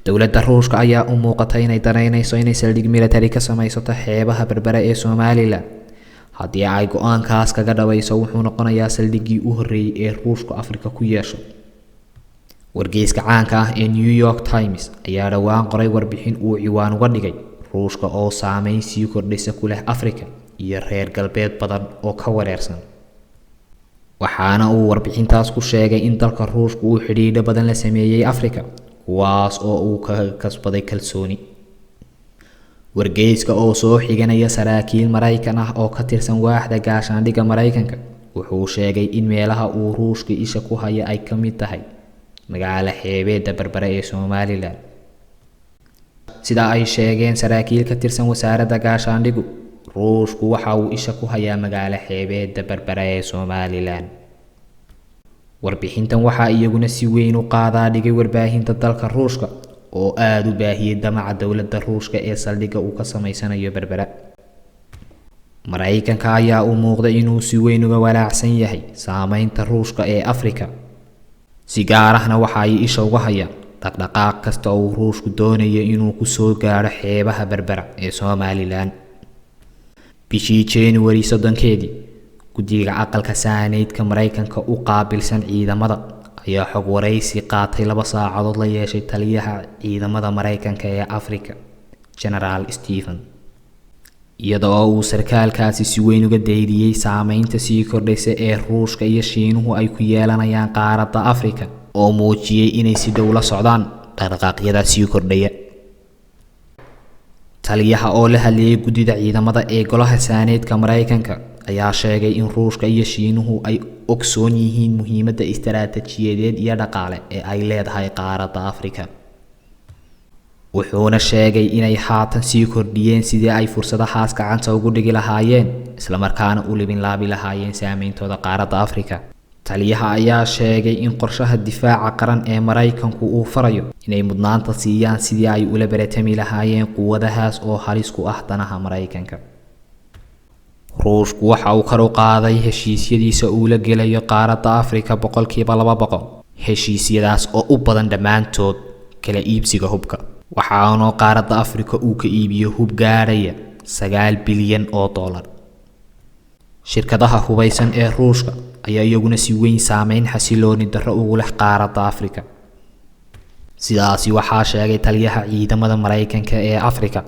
Dowladda Ruushka ayaa u muuqata inay danaynayso inay saldhig military ka samaysato xeebaha Berbera ee Somalilan. Haddii ay go-aankaas kaga dhabayso, wuxuu noqonayaa saldhiggii u horreeyay ee Ruushku Afrika ku yeesho. Wargeyska caanka ah ee New York Times ayaa dhowaan qoray warbixin uu ciwaan uga dhigay Ruushka oo saameyn sii kordhaysa ku leh Afrika iyo reer galbeed badan oo ka wareersan. Waxaana uu warbixintaas ku sheegay in dalka Ruushka uu xidhiidho badan la sameeyey Afrika, kuwaas oo uu ka kasbaday kalsooni. Wargeyska oo soo xiganaya saraakiil Maraykan ah oo ka tirsan waaxda gaashaandhigga Maraykanka wuxuu sheegay in meelaha uu Ruushka isha ku haya ay ka mid tahay magaalo xeebeedda Berbera ee Somalilan. Sida ay sheegeen saraakiil ka tirsan wasaaradda gaashaandhiggu, Ruushku waxa uu isha ku hayaa magaalo xeebeedda Berbera ee Somalilan. Warbixintan waxaa iyaguna si weyn u qaadaa dhigay warbaahinta dalka Ruushka oo aada u baahiyey damaca dowladda Ruushka ee saldhigga uu ka samaysanayo Berbera. Maraykanka ayaa u muuqda inuu si weyn uga walaacsan yahay saameynta Ruushka ee Afrika. Si gaar ahna waxa ay isha uga hayaan dhaqdhaqaaq kasta oo uu Ruushku doonayo inuu ku soo gaadho xeebaha Berbera ee Somalilan. Bishii January 30-keedii, guddiga aqalka saaneydka Maraykanka u qaabilsan ciidamada ayaa xog waraysi qaatay 2 saacadood la yeeshay taliyaha ciidamada Maraykanka ee Afrika, Genaraal Stephen, iyada oo uu sarkaalkaasi si weyn uga daydiyey saameynta sii kordhaysa ee Ruushka iyo Shiinuhu ay ku yeelanayaan qaaradda Afrika, oo muujiyey inay si dhow la socdaan dhaqdhaqaaqyada sii kordhaya. Taliyaha oo la hadlayay guddida ciidamada ee golaha saaneedka Maraykanka ayaa sheegay in Ruushka iyo Shiinuhu ay ogsoon yihiin muhiimadda istaraatiijiyadeed iyo dhaqaale ee ay leedahay qaaradda Afrika. Wuxuuna sheegay inay haatan sii kordhiyeen sidii ay fursadahaas gacanta ugu dhigi lahaayeen, islamarkaana u libin laabi lahaayeen saameyntooda qaaradda Afrika. Taliyaha ayaa sheegay in qorshaha difaaca qaran ee Maraykanku uu farayo inay mudnaanta siiyaan sidii ay ula baratami lahaayeen quwadahaas oo halis ku ah danaha Maraykanka. Ruushku waxa uu kor u qaaday heshiisyadiisa uu la gelayo qaaradda Afrika 200%, heshiisyadaas oo u badan dhammaantood kala iibsiga hubka, waxaana qaaradda Afrika uu ka iibiyo hub gaadhaya 9 bilyan oo dollar. Shirkadaha hubaysan ee Ruushka ayaa iyaguna si weyn saameyn xasilooni darro ugu leh qaaradda Afrika. Sidaasi waxaa sheegay taliyaha ciidamada Maraykanka ee Afrika.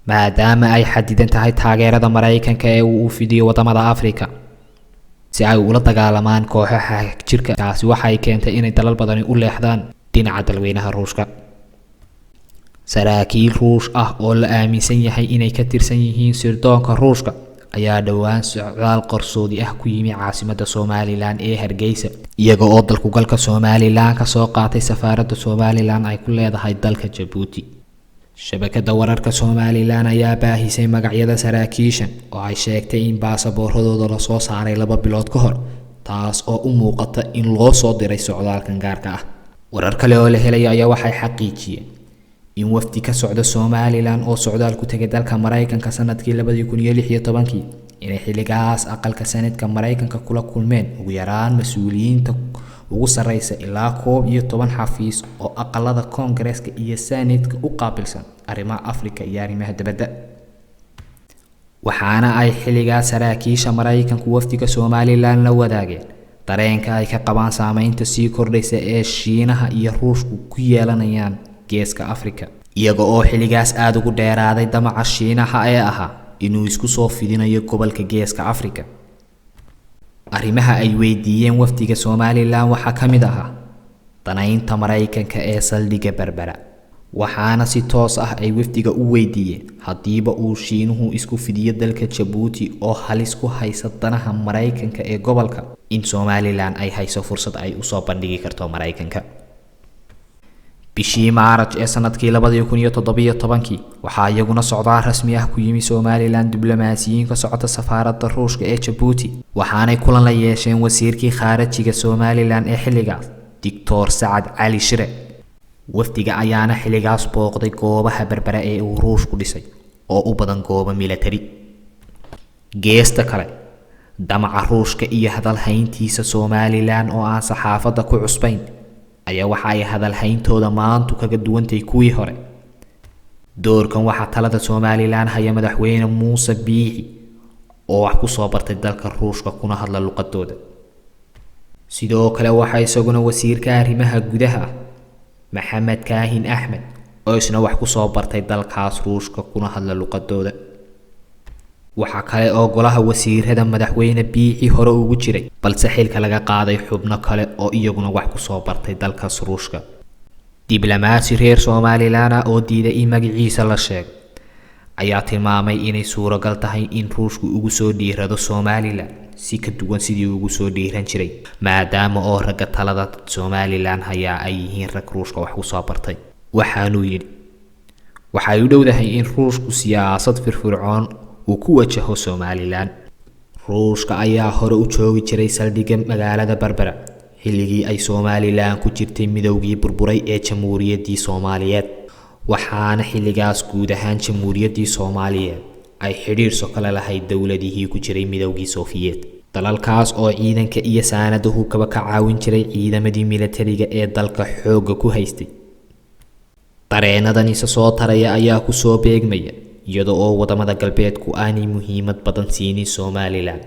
Maadaama ay xadidan tahay taageerada Maraykanka ee uu u fidiyo wadamada Afrika si ay ula dagaalamaan kooxaha jirka, taasi waxay keentay inay dalal badani u leexdaan dhinaca dalweynaha Ruushka. Saraakiil Ruush ah oo la aaminsan yahay inay ka tirsan yihiin sirdoonka Ruushka ayaa dhowaan socdaal qarsoodi ah ku yimi caasimadda Somalilan ee Hargeysa, iyaga oo dalkugalka Somalilan ka soo qaatay safaaradda Somalilan ay ku leedahay dalka Jabuuti. Shabakadda wararka Somalilan ayaa baahisay magacyada saraakiishan oo ay sheegtay in baasaboorradooda lasoo saaray 2 bilood ka hor, taas oo u muuqata in loo soo diray socdaalkan gaarka ah. Warar kale oo la helaya ayaa waxay xaqiijiyeen in wafdi ka socda Somalilan oo socdaal ku tegay dalka Maraykanka sanadkii 2016-kii inay xilligaas aqalka sanadka Maraykanka kula kulmeen ugu yaraan mas-uuliyiinta ugu sarreysa ilaa 11 xafiis oo aqalada Koongareeska iyo Senetka u qaabilsan arrimaha Afrika iyo arrimaha dibadda. Waxaana ay xilligaas saraakiisha Maraykanku wafdiga Somalilan la wadaageen dareenka ay ka qabaan saameynta sii kordhaysa ee Shiinaha iyo Ruushku ku yeelanayaan geeska Afrika, iyaga oo xilligaas aada ugu dheeraaday damaca Shiinaha ee ahaa inuu isku soo fidinayo gobolka geeska Afrika. Arrimaha ay weydiiyeen wafdiga Somalilan waxaa ka mid ahaa danaynta Maraykanka ee saldhigga Berbera, waxaana si toos ah ay wafdiga u weydiiyeen haddiiba uu Shiinuhu isku fidiyo dalka Jabuuti oo halis ku haysa danaha Maraykanka ee gobolka, in Somalilan ay hayso fursad ay usoo bandhigi karto Maraykanka. Bishii Maaraj ee sanadkii 2017-kii waxaa iyaguna socdaal rasmi ah ku yimi Somalilan diblomaasiyiin ka socota safaaradda Ruushka ee Jabuuti, waxaanay kulan la yeesheen wasiirkii khaarajiga Somalilan ee xilligaas, Doctor Sacad Cali Shire. Wafdiga ayaana xilligaas booqday goobaha Berbera ee uu Ruushku dhisay oo u badan goobo military. Geesta kale, damaca Ruushka iyo hadalhayntiisa Somalilan oo aan saxaafadda ku cusbayn ayaa waxa ay hadalhayntooda maantu kaga duwantay kuwii hore. Doorkan waxaa talada Somalilan haya madaxweyne Muuse Biixi oo wax ku soo bartay dalka Ruushka kuna hadla luqadooda. Sidoo kale waxaa isaguna wasiirka arrimaha gudaha ah Maxamed Kaahin Axmed oo isna wax ku soo bartay dalkaas Ruushka kuna hadla luqadooda. Waxaa kale oo golaha wasiirada madaxweyne Biixi hore ugu jiray, balse xilka laga qaaday xubno kale oo iyaguna wax ku soo bartay dalkaas Ruushka. Diblomaasi reer Somalilan ah oo diiday in magaciisa la sheego ayaa tilmaamay inay suuragal tahay in Ruushku ugu soo dhiirado Somalilan si ka duwan sidii ugu soo dhiiran jiray, maadaama oo ragga talada Somalilan hayaa ay yihiin rag Ruushka wax ku soo bartay. Waxaanuu yidhi, waxay u dhowdahay in Ruushku siyaasad firfircoon uu ku wajaho Somalilan. Ruushka ayaa hore u joogi jiray saldhigga magaalada Berbera xilligii ay Somalilan ku jirtay midowgii burburay ee Jamhuuriyaddii Soomaaliyeed, waxaana xilligaas guud ahaan Jamhuuriyaddii Soomaaliyeed ay xidhiidh sokole lahayd dowladihii ku jiray midowgii Soofiyeed, dalalkaas oo ciidanka iyo saanada hubkaba ka caawin jiray ciidamadii militariga ee dalka xoogga ku haystay. Dareenadan isa soo taraya ayaa ku soo beegmaya iyada oo wadamada galbeedku aanay muhiimad badan siinin Somalilan,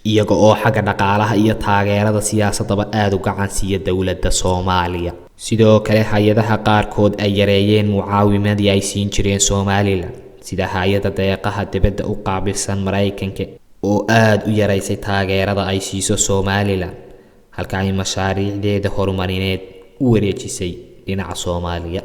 iyaga oo xagga dhaqaalaha iyo taageerada siyaasadaba aada u gacan siiya dowladda Soomaaliya. Sidoo kale hay-adaha qaarkood ay yareeyeen mucaawimadii ay siin jireen Somalilan, sida hay-adda deeqaha dibadda u qaabilsan Maraykanka oo aada u yaraysay taageerada ay siiso Somalilan, halka ay mashaariicdeeda horumarineed u wareejisay dhinaca Soomaaliya.